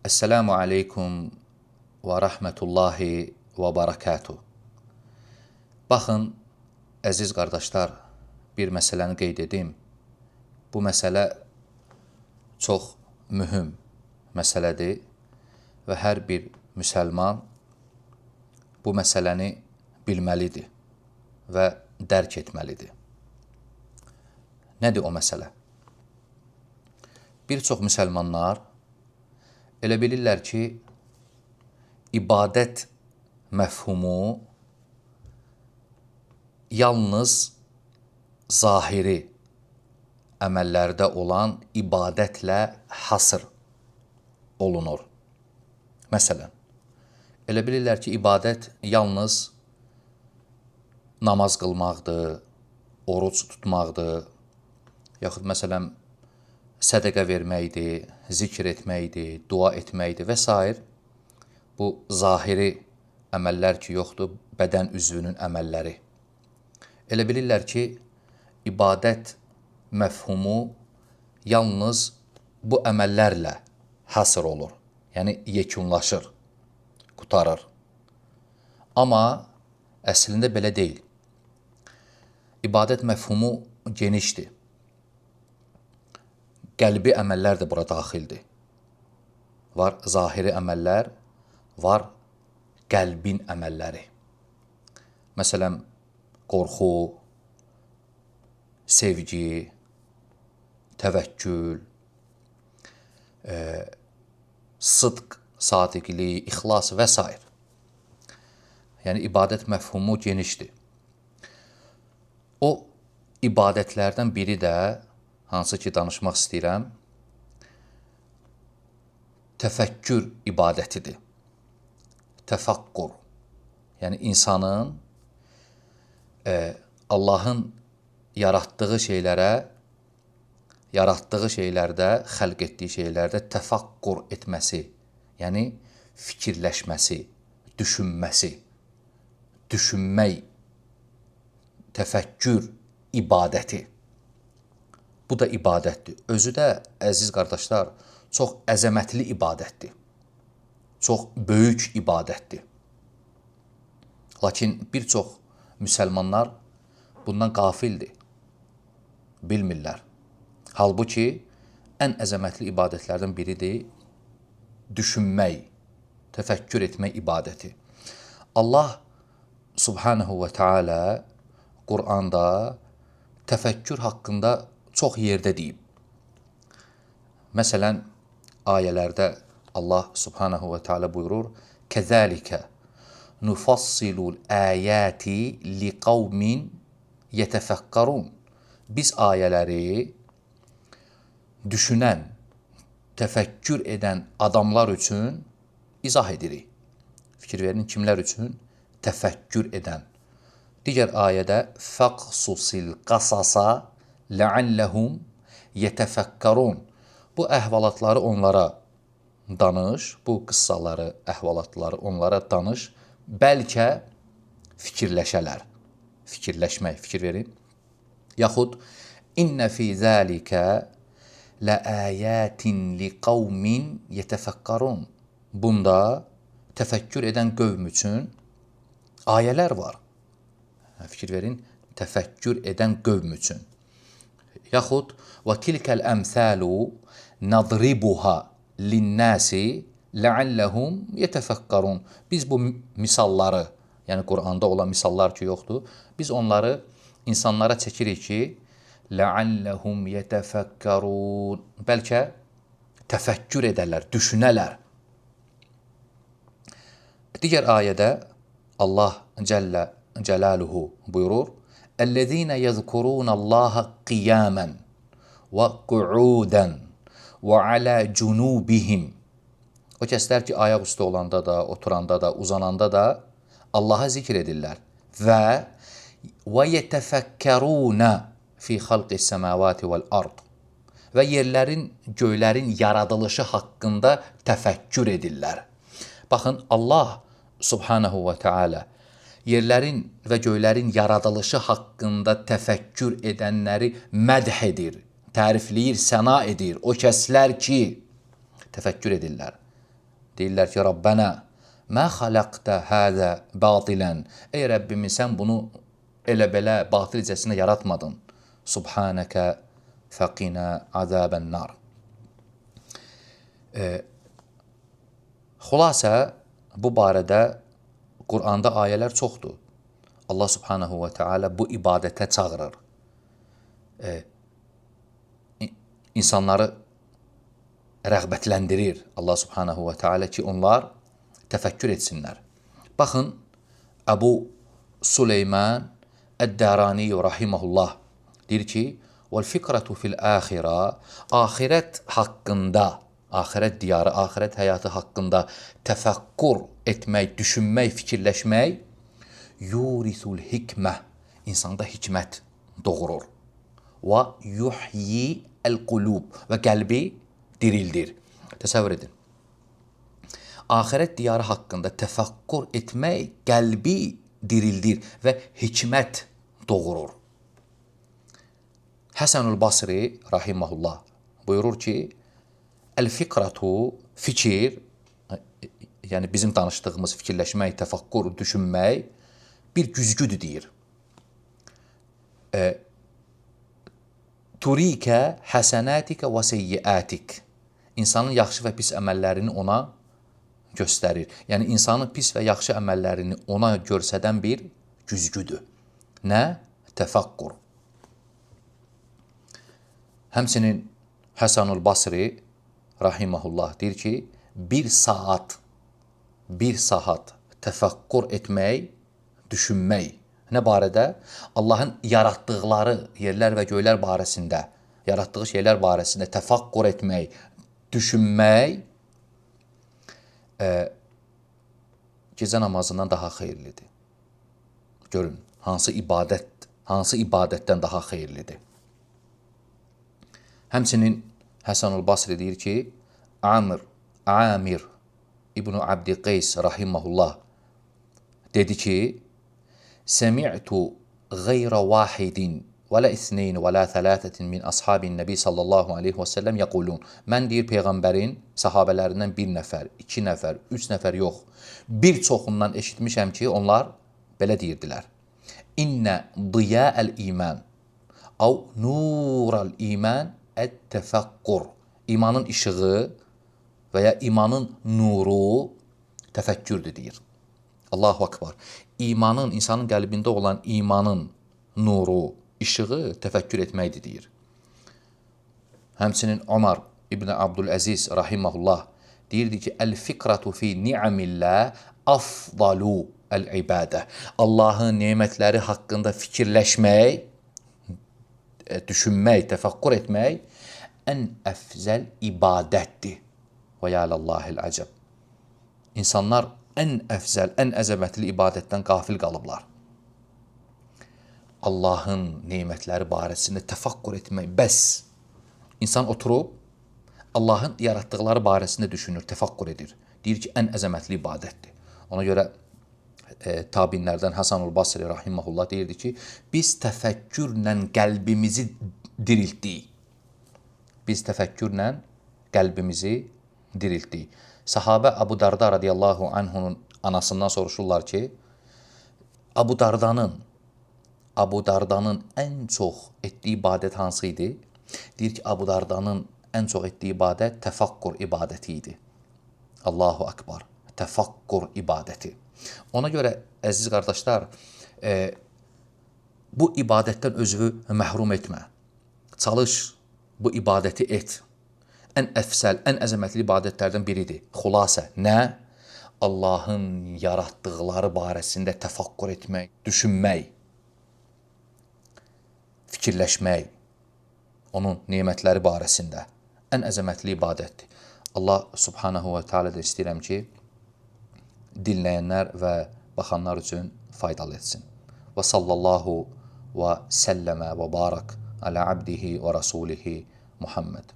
Esselamu aleykum və rəhmətullahi və barakatuh. Baxın, əziz qardaşlar, bir məsələni qeyd edim. Bu məsələ çox mühüm məsələdir və hər bir müsəlman bu məsələni bilməlidir və dərk etməlidir. Nədir o məsələ? Bir çox müsəlmanlar elə bilirlər ki, ibadət məfhumu yalnız zahiri əməllərdə olan ibadətlə hasr olunur. Məsələn, elə bilirlər ki, ibadət yalnız namaz qılmaqdır, oruc tutmaqdır, yaxud məsələn, sədəqə verməkdir, zikr etməkdir, dua etməkdir və s. Bu zahiri əməllər ki, yoxdur, bədən üzvünün əməlləri. Elə bilirlər ki, ibadət məfhumu yalnız bu əməllərlə həsr olur, yəni yekunlaşır, qurtarır. Amma əslində belə deyil. İbadət məfhumu genişdir. Qəlbi əməllər də bura daxildir. Var zahiri əməllər, var qəlbin əməlləri. Məsələn, qorxu, sevgi, təvəkkül, sıdq, sadiqlik, ixlas və s. Yəni, ibadət məfhumu genişdir. O ibadətlərdən biri də, hansı ki danışmaq istəyirəm, təfəkkür ibadətidir. Təfəkkür. Yəni, insanın Allahın yaratdığı şeylərə, yaratdığı şeylərdə, xəlq etdiyi şeylərdə təfəkkür etməsi, yəni fikirləşməsi, düşünməsi, düşünmək, təfəkkür ibadəti. Bu da ibadətdir. Özü də, əziz qardaşlar, çox əzəmətli ibadətdir. Çox böyük ibadətdir. Lakin bir çox müsəlmanlar bundan qafildir. Bilmirlər. Halbuki, ən əzəmətli ibadətlərdən biridir düşünmək, təfəkkür etmək ibadəti. Allah Subhanahu və Teala Quranda təfəkkür haqqında çox yerdə deyib. Məsələn, ayələrdə Allah Subhanahu və Teala buyurur: "Kəzəlikə nufassilul ayati liqavmin yetefekkarun." Biz ayələri düşünən, təfəkkür edən adamlar üçün izah edirik. Fikir verin, kimlər üçün? Təfəkkür edən. Digər ayədə fəqsusil qasasa ləalləhum yetefəkkarun. Bu əhvalatları onlara danış, bu qıssaları, əhvalatları onlara danış, bəlkə fikirləşələr. Fikirləşmək, fikir verin. Yaxud innə fi zəlikə ləəyətin liqavmin yetefəkkarun. Bunda təfəkkür edən qövm üçün ayələr var. Fikir verin, təfəkkür edən qövm üçün. Yaxud və tilkəl əmsəlu nadribuha linnəsi ləalləhum yetefəkkarun. Biz bu misalları, yəni Quranda olan misallar ki yoxdur, biz onları insanlara çəkirik ki, ləalləhum yetefəkkarun. Bəlkə təfəkkür edərlər, düşünələr. Digər ayədə Allah Cəllə Cəlaluhu buyurur: "Ellezine yezkurunallaha qiyamen və qu'udan və ala cunubihim." O kəslər ki, ayaq üstə olanda da, oturanda da, uzananda da Allaha zikr edirlər və yetefekkeruna fi xalqis semavati vel ard. Və yerlərin, göylərin yaradılışı haqqında təfəkkür edirlər. Baxın, Allah Subhanahu və Teala yerlərin və göylərin yaradılışı haqqında təfəkkür edənləri mədh edir, tərifləyir, səna edir. O kəslər ki, təfəkkür edirlər. Deyirlər ki, Rabbənə mə xaləqtə həzə batilən. Ey Rəbbimiz, sən bunu elə belə batilcəsinə yaratmadın. Subhanəkə fəqinə azəbən-nar. Xülasə, bu barədə Quranda ayələr çoxdur. Allah subhanahu və teala bu ibadətə çağırır. İnsanları rəğbətləndirir Allah subhanahu və teala ki, onlar təfəkkür etsinlər. Baxın, Əbu Süleyman Əd-Dərani rahimehullah deyir ki, "Vəl-fikratu fil-axirə" axirət haqqında, axirət diyarı, axirət həyatı haqqında təfəkkür etmək, düşünmək, fikirləşmək yurisul hikmə, insanda hikmət doğurur. Və yuhyi el-qulub və qəlbi dirildir. Təsəvvür edin. Axirət diyarı haqqında təfəkkür etmək qəlbi dirildir və hikmət doğurur. Həsənül Basri rahimehullah buyurur ki, el-fikratu, fikir, yəni bizim danışdığımız fikirləşmək, təfəkkür, düşünmək bir güzgüdür deyir. Turikə həsənətikə və seyyiətik. İnsanın yaxşı və pis əməllərini ona göstərir. Yəni insanın pis və yaxşı əməllərini ona göstərən bir güzgüdür. Nə? Təfəkkür. Həmçinin Həsənül Basri rahimehullah deyir ki, bir saat təfəkkür etmək, düşünmək. Nə barədə? Allahın yaratdıqları yerlər və göylər barəsində, yaratdığı şeylər barəsində təfəkkür etmək, düşünmək gecə namazından daha xeyirlidir. Görün, hansı ibadətdən daha xeyirlidir. Həmçinin Həsənül Basri deyir ki, Amir İbn Abdi Qeys rahimehullah dedi ki, Semi'tu gayra vahidin və la isneyn və la thalâtetin min ashabin nəbi sallallahu aleyhi və səlləm yəqulun. Mən deyir Peyğəmbərin sahabələrindən bir nəfər, iki nəfər, üç nəfər yox, bir çoxundan eşitmişəm ki, onlar belə deyirdilər. İnnə diyəl iman av nural iman ət-təfəkkür. İmanın işığı və ya imanın nuru təfəkkürdür deyir. Allahu akbar. İmanın, insanın qəlbində olan imanın nuru, işığı təfəkkür etməkdir deyir. Həmçinin Ömər İbn Abdüləziz rahimehullah deyirdi ki, el-fikratu fi ni'amillah afdalu el-ibadə. Allahın nemətləri haqqında fikirləşmək, düşünmək, təfəkkür etmək ən əfzəl ibadətdir. Və ya ləllahil əcəb. İnsanlar ən əfzəl, ən əzəmətli ibadətdən qafil qalıblar. Allahın nemətləri barəsində təfəkkür etmək, bəs insan oturub Allahın yaratdıqları barəsində düşünür, təfəkkür edir. Deyir ki, ən əzəmətli ibadətdir. Ona görə tabinlərdən Həsənül Basri rahimehullah deyirdi ki, biz təfəkkürlə qəlbimizi diriltdik. Biz təfəkkürlə qəlbimizi diriltdik. Sahabə Abu Darda radiyallahu anhunun anasından soruşurlar ki, Abu Dardanın ən çox etdiyi ibadət hansı idi? Deyir ki, Abu Dardanın ən çox etdiyi ibadət təfəkkür ibadəti idi. Allahu akbar. Təfəkkür ibadəti. Ona görə, əziz qardaşlar, bu ibadətdən özünü məhrum etmə. Çalış, bu ibadəti et. Ən əfsəl, ən əzəmətli ibadətlərdən biridir. Xülasə, nə? Allahın yaratdıqları barəsində təfəkkür etmək, düşünmək, fikirləşmək, onun nemətləri barəsində ən əzəmətli ibadətdir. Allah subhanahu və teala da istəyirəm ki, dinləyənlər və baxanlar üçün faydalı etsin. Və sallallahu və səlləmə və barak alə abdihi və rasulihi Muhammed.